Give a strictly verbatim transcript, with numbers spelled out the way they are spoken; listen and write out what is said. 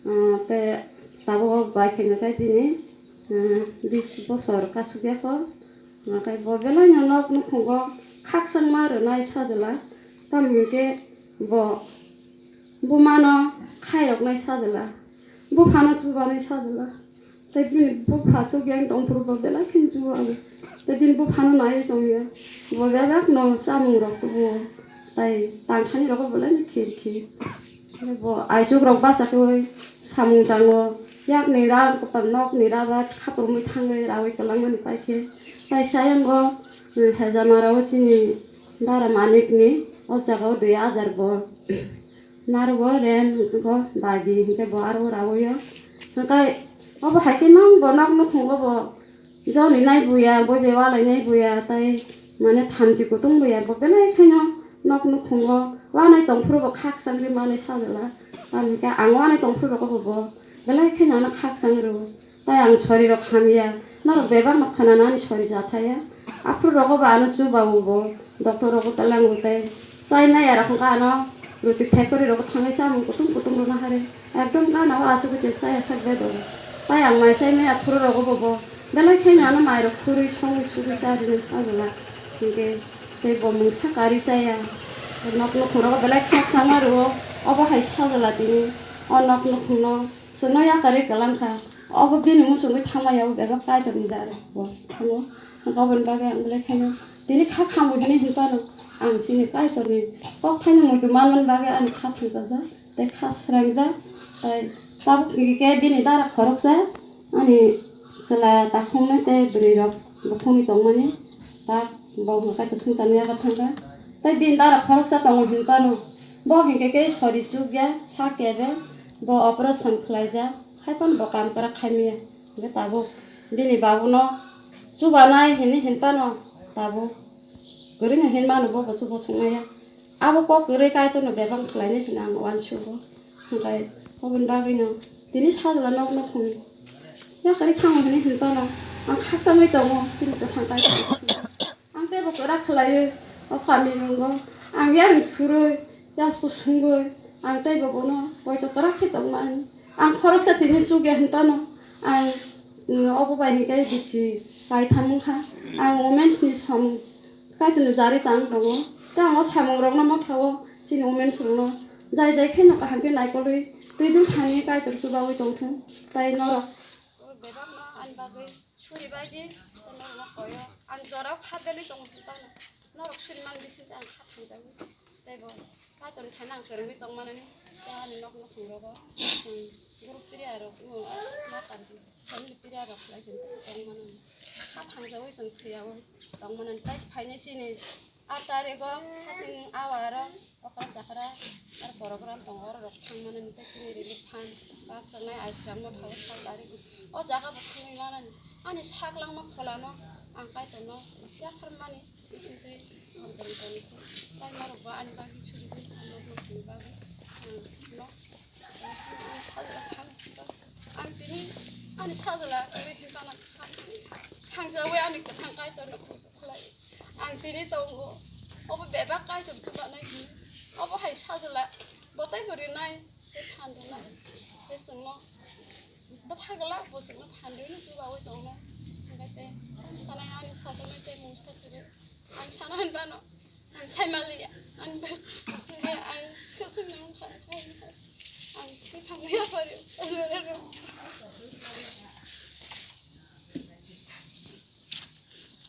Ah, te tabuk bai khaina khe tini, ah, bis bosor kasuk ya kho. Hwnkhe bo belai no nok nukhungo khakchangma rwnai sajwla. Tamo hwnkhe bo bumano khairoknai sajwla. Buphano chubanai sajwla. Tei bini bupha chukya wng tongphuru bo belai khe chubago. Tei bini buphano naiwi tongya. Bo bebak no chamung rok tubuo. Tai tangthani rogo belai no khir khir. Bo aichuk rok bachakhwi samung tango, yakni rak, nokni rabat khapurmwi thangwi rawi kwlangmani paikhe. Tai sayang o, eh, hejama rao chini dara manikni o jaga o dui hajar bo narugo, rent go dagi, hinkhe bo aro rawi o. Hinkhe obo hai khe mang bo nok nukhungo bo Joni nai buya, boi bai walai nai buya, tai mane thamchi kutung buya, bo belai khaino nok nukhungo wanai tongphuru bo khakchangri manai sajwla. Tamo hwnkhe ang wanai tongphuru rogo bo, bo belai khaino ano khakchang rwo. Tai ang sori rok hamya, norok bebak no khwnana ani sori jathaya. Aphuru rogo bo ano chubawo bo. Doctor rogo talango tei chai maya rok wngkha ano roti factory rogo thangwi chamung kutung kutung rwna hari ekdom gana o achugwi chaya sak bedoro. Tai ang mai chai maya phuru rogo bobo belai kheno ano mai rok khurwi songwi sugwi cha rinwi sajwla hinkhe tei bo mungsa kari chaya nok nukhung rogo belai khakchangma rwo obo hai sajwla tini o nok nukhungno. Chwngno yakarwi kwlangkha. Obo bini muchungwi thangmaya o bebak Kaitorni dara bo thango. Aboni bagwi ang belai kheno tini kha khamwi hwnwi hinphano ang chini Kaitorni kokthaino muitu manmani bagwi ani kha thangkajak tei kha swrangjak. Tai tabuk hwnkhe bini dara khoroksa ani chwla takhuknwi tei bwrwirok bukhukni tongmani tak bo hwnka Kaitor swngcharni yago thangkha. Tei bini dara khoroksa tongo hinphano bo hinkhe khe sori chukya sak kebe. Bo operation khlaijak, haiphano bo kam kwrak khaimaya. Hwnkhe tabuk bini babuno chubanai hinwi hinphano tabuk kwrwino hinmano bo bo chubo suknaya. Abo kok kwrwi Kaitorno bebak khlainai hinwi ang uansugo. Hwnkhe oboni bagwino tini sajla nokno thung yakarwi thango hinwi hinphano ang khakchangwi tongo chini kwthang Kaitorno. Ang teibo kwrak khlaiwi o kami wngo. Ang yarwng surwi, yasku swngwi, ang teibo bono poito kwrak khe tongmani. Ang khoroksa tini chukya hinphano ang, mm, obo bai hinkhe bisi kaitham wngkha. Ang womens ni samung Kaitorni jari tang tongo. Tei ang o samungrokno mothao chini womens rokno jai jai kheno kaham khe naikolwi twi dul thani Kaitor chubawi tongthung. Tai norok bebakno ani bagwi Suri bai di, tei norokno koyo. Ang jorao kha belwi tongo hinphano. Norok suri man bising tei ang kha thangjago. Tei bo Kaitorni thani ang kwrwngwi tongmanani. Tei ani nok nukhung rogo chwng group piriya rok, o, ma kar di, family piriya rok khlai chwng tongmanani. Kha thangjawi chwng thwiyawi tongmanani. Tai phainai chini Aat tarigo hasing awa aro okra chakra aro program tongo, oro rok thangmani tei chini relief fund bakchaknai Aisram motha o sal tarigo. O jaga bo thangwi manani ani saklangma pholano ang Kaitorno yapharmani bisingtwi hamjani tongkha. Tai norokbo ani bagwi surigwi ang nokno thwngwi bagwi ang no Ang tini ani sajla kwrwi hinphano thangjawi ani kwthang Kaitorno khuitok khlai. Ang tini tongo. Obo bebak Kaitor chubanai hwnwi. Obo hai sajla bwtaibo rinai tei phan rwnai. Tei chwngno bwtha glak bo chwngno phan rwino chubawi tongnai. Hwnkhe tei tamo sanai ani sajlani tei mungsa kwrwi. Ang sana hinphano ang sai manliya. Ang ang khosong nang kha. Ang tei phan ya pare.